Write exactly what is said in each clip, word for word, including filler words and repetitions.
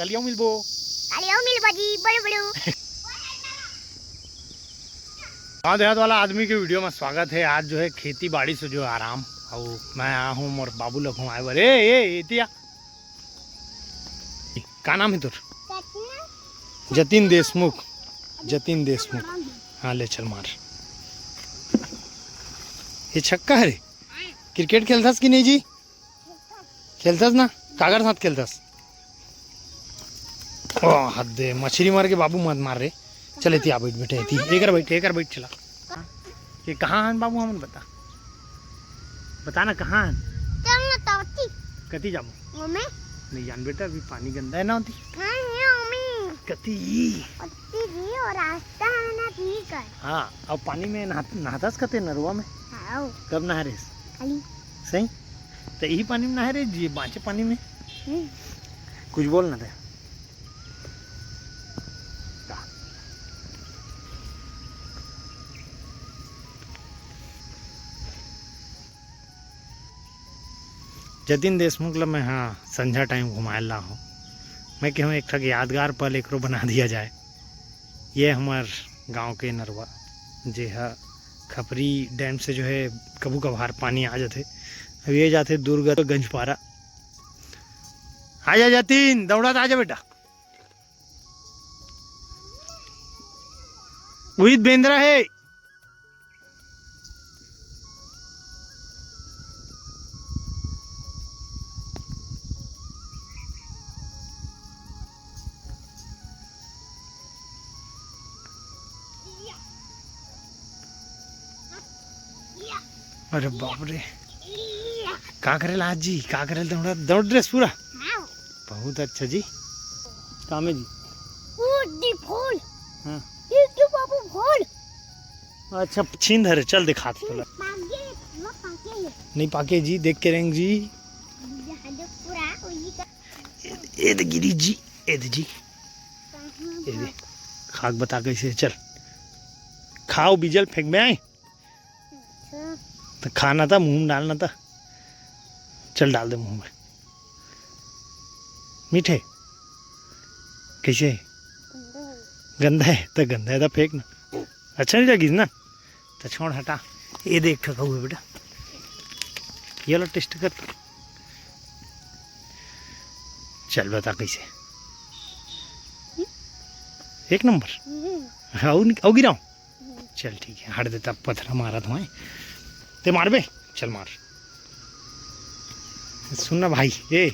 कलियो मिलबो। कलियो मिलबो जी, बड़ू बड़ू। गाँव देहात वाला आदमी के वीडियो में स्वागत है। आज जो है खेती बाड़ी से जो है आराम, और मैं आया हूँ मोर बाबू ल घुमाए बर। ए, ए, एतिया। का नाम है तोर? जतिन देशमुख। जतिन देशमुख। हाँ, ले चल मार। ये छक्का है रे। क्रिकेट खेलथस कि नहीं जी? खेलथस ना? काकर साथ खेलथस? ओ, हद दे, मछली मार के बाबू मत मार रे। चल, एती आ बैठ, बेटे, एती। एकर बैठ, एकर बैठ, चला। ये कहाँ हन बाबू, हमन बता। बता ना, कहाँ हन? चल ना, तौती। कती जाबो? ओमे। नहीं जान बेटा, अभी पानी गंदा है ना होती। हाँ, ये ओमे। कती? ओती जी, और रास्ता है ना, ठीक है। हाँ, अब पानी में नहा-, नहातस कते नरवा में? हाँ। कब नहा रेस? खाली। सही? तो यही पानी में नहा रे जी, बाँचे पानी में। हम्म। कुछ बोल ना दे। जतिन देशमुख ल मैं, हाँ, संझा टाइम घुमाए ला हूँ। मैं कहूँ एक ठक यादगार पल एकरो बना दिया जाए। ये हमर गांव के नरवा, जे ह खपरी डैम से जो है कभू कभार पानी आ जाथे। अब ये जाथे दुर्ग गंजपारा। आ जा जतिन, दौड़त आ जा बेटा। उहित बेंदरा है। अरे बाप रे, का करे ला आज जी, का करे ला दौड़, दौड़ ड्रेस पूरा। बहुत अच्छा जी। काम है जी। ओ दी फूल। हाँ। ये क्यों बाबू फूल? अच्छा, छीन धरे, चल दिखात तोला। पाके, वो पाके है। नहीं पाके जी, देख के रेंग जी। यहाँ जो पूरा वही का ए, ए दे गिरी जी, ए दे जी। कहाँ ए दे। खाक बता कैसे, चल। खाओ, बीजल फेंक में आए। अच्छा। तो खाना था, मुंह में डालना था। चल, डाल दे मुंह में। मीठे? कैसे है? गंदा है। गंदा है तो गंदा है, तो फेंक ना। अच्छा नहीं लगिस ना, तो छोड़, हटा। ये देख, ठका हुए बेटा, ये वाला टेस्ट कर तो। चल, बता कैसे। एक नंबर। हम्म। हाँ, और, और गिराऊं? चल ठीक है, हट देता, पथरा मारत हूँ। ते मारबे? चल मार। सुन ना भाई, ए,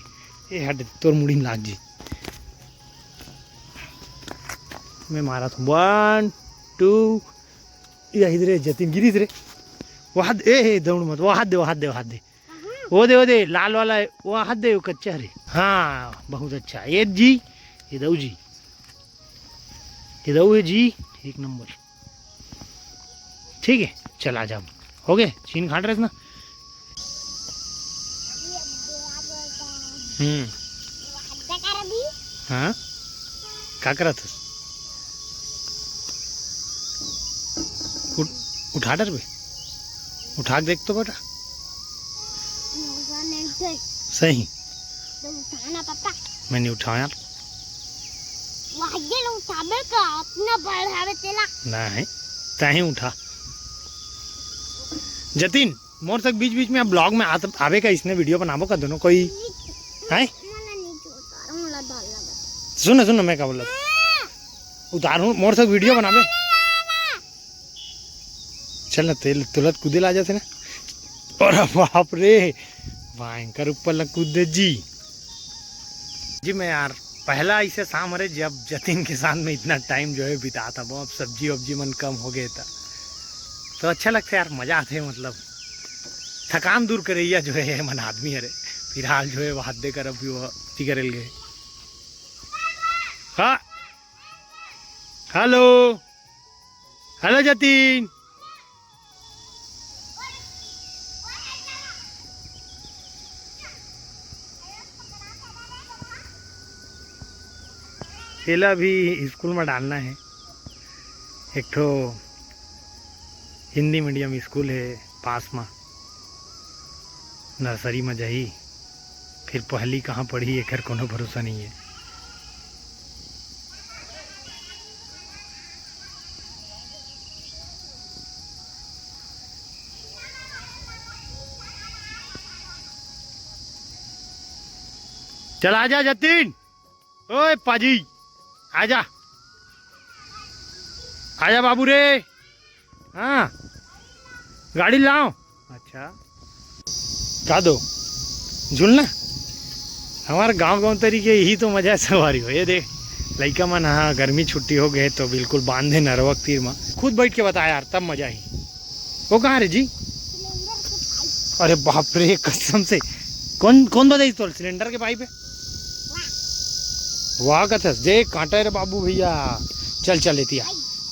ए हट दे, तोर मुड़ी में लाग जी। मैं मारत हूँ, वन, टू, या इधरे जतिन गिरी इधरे। वहाँ दे, ए, ए, दौड़ मत, वहाँ दे, वहाँ दे, वहाँ दे। वो दे, वो दे, लाल वाला है, वो हाथ दे, वो कच्चा रे। हाँ, बहुत अच्छा। ये जी, ये दऊ जी, ये दऊ है जी, एक नंबर। ठीक है, चल आ जा। हो गए, छीन खाट रहे ना। हम्म। हाँ, का करत हस? उठ-, उठा डर बे, उठा के देख तो बेटा। सही। तो उठाना पापा। मैं नहीं उठाऊं यार। वाह, ये लो उठाबे का, अपना बढ़ावे तेला। नहीं, तहीं उठा। जतिन, मोर तक बीच बीच में अब ब्लॉग में आत-, आवे का, इसने वीडियो बनाबो का दोनों कोई, हैं? मला नीचे उतारो, मला डर लगा। सुन ना, सुन ना, मैं का बोला। हाँ। उतारू, मोर तक वीडियो बनाबे। चल ना, तेल तुलत कूदे ला जाते ना। अरे बाप रे, भयंकर ऊपर ला कूद दे जी। जी मैं यार, पहला ऐसे शाम हरे जब जतिन के साथ में इतना टाइम जो है बिताता, वो अब सब्जी वब्जी मन कम हो गए था, तो अच्छा लगता है यार, मजा आते है। मतलब थकान दूर करैया जो है मन आदमी हरे। फिलहाल जो है वो हद दे कर अभी वो ती करे गए। हाँ, हेलो, हेलो जतिन। एला भी स्कूल में डालना है। एक ठो हिंदी मीडियम स्कूल है पास में, नर्सरी में जाही, फिर पहली कहाँ पढ़ी, एकर कोनो भरोसा नहीं है। चल आजा जतिन। ओए पाजी, आजा, आजा बाबू रे। हाँ, गाड़ी लाओ। अच्छा, का दो झूलना। हमार गांव गांव तरीके यही तो मजा है सवारी हो। ये देख, लइका मन, हाँ, गर्मी छुट्टी हो गए तो बिल्कुल बांधे नरवक तीर में खुद बैठ के बता यार, तब मजा ही। वो कहाँ रे जी? अरे बाप रे, कसम से। कौन कौन बताई तो सिलेंडर के पाइप है? वाह कथस, देख कांटा है रे बाबू भैया। चल चल एतिया,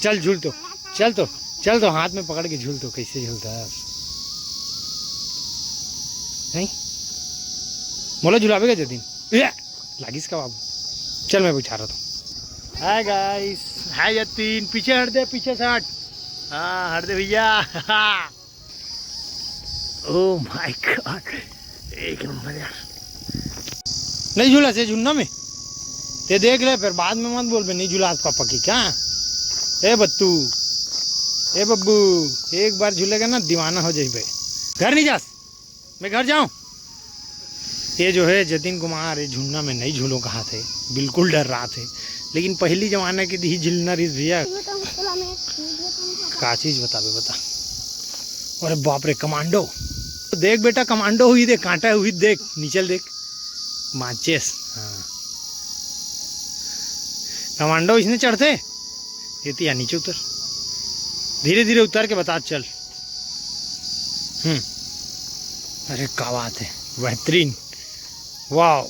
चल झूल तो, चल तो, चल तो, हाथ में पकड़ के झूल तो, कैसे झूलता है? नहीं, मोला झुलावे का जतिन। ए, लागिस का बाबू? चल मैं बैठा रहा था। हाय गाइस, हाय जतिन, पीछे हट दे, पीछे से हट। हाँ, हट दे भैया। ओ माय गॉड, एक नंबर यार। नहीं झूला से झुन्ना में, ते देख ले, फिर बाद में मत बोल बे, नहीं झुला पापा की क्या? ए बत्तू, ए बब्बू, एक बार झूलेगा ना, दीवाना हो जाइबे। घर नहीं जास, मैं घर जाऊं। ये जो है जतिन कुमार, ये झुन्ना में नहीं झूलो कहा थे, बिल्कुल डर रहा थे। लेकिन पहली जमाना के दी झिलना रिस भैया। का चीज बताबे, बता। अरे बाप रे, कमांडो। देख बेटा, कमांडो हुई देख, कांटा हुई देख, नीचे देख, माचिस। हाँ, कमांडो इसने चढ़ते। ये तो यहाँ नीचे उतर, धीरे धीरे उतर के बता, चल। हम्म। अरे क्या बात है, बेहतरीन। वाह,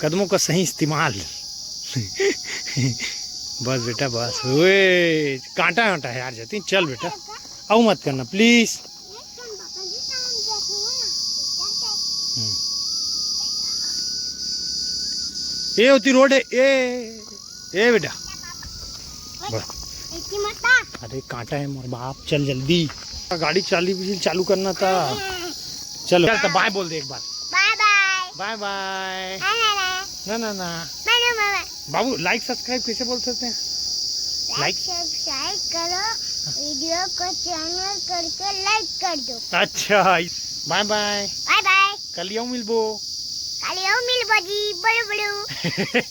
कदमों का सही इस्तेमाल। बस बेटा बस, ओए कांटा कांटा है यार जतिन, चल बेटा, आओ मत करना प्लीज। ये होती रोड है। ए, ए बेटा। बस। अरे कांटा है मोर बाप, चल जल्दी। गाड़ी चाली बिजली चालू करना था। चलो चल, तो बाय बोल दे एक बार। बाय बाय। बाय बाय। ना ना ना। ना ना ना। बाबू, लाइक सब्सक्राइब कैसे बोल सकते हैं? लाइक सब्सक्राइब करो, वीडियो को चैनल करके लाइक कर दो। अच्छा, बाय बाय। बाय बाय। कल यूं मिलबो। कल यूं मिलबो जी, बोलो बोलो।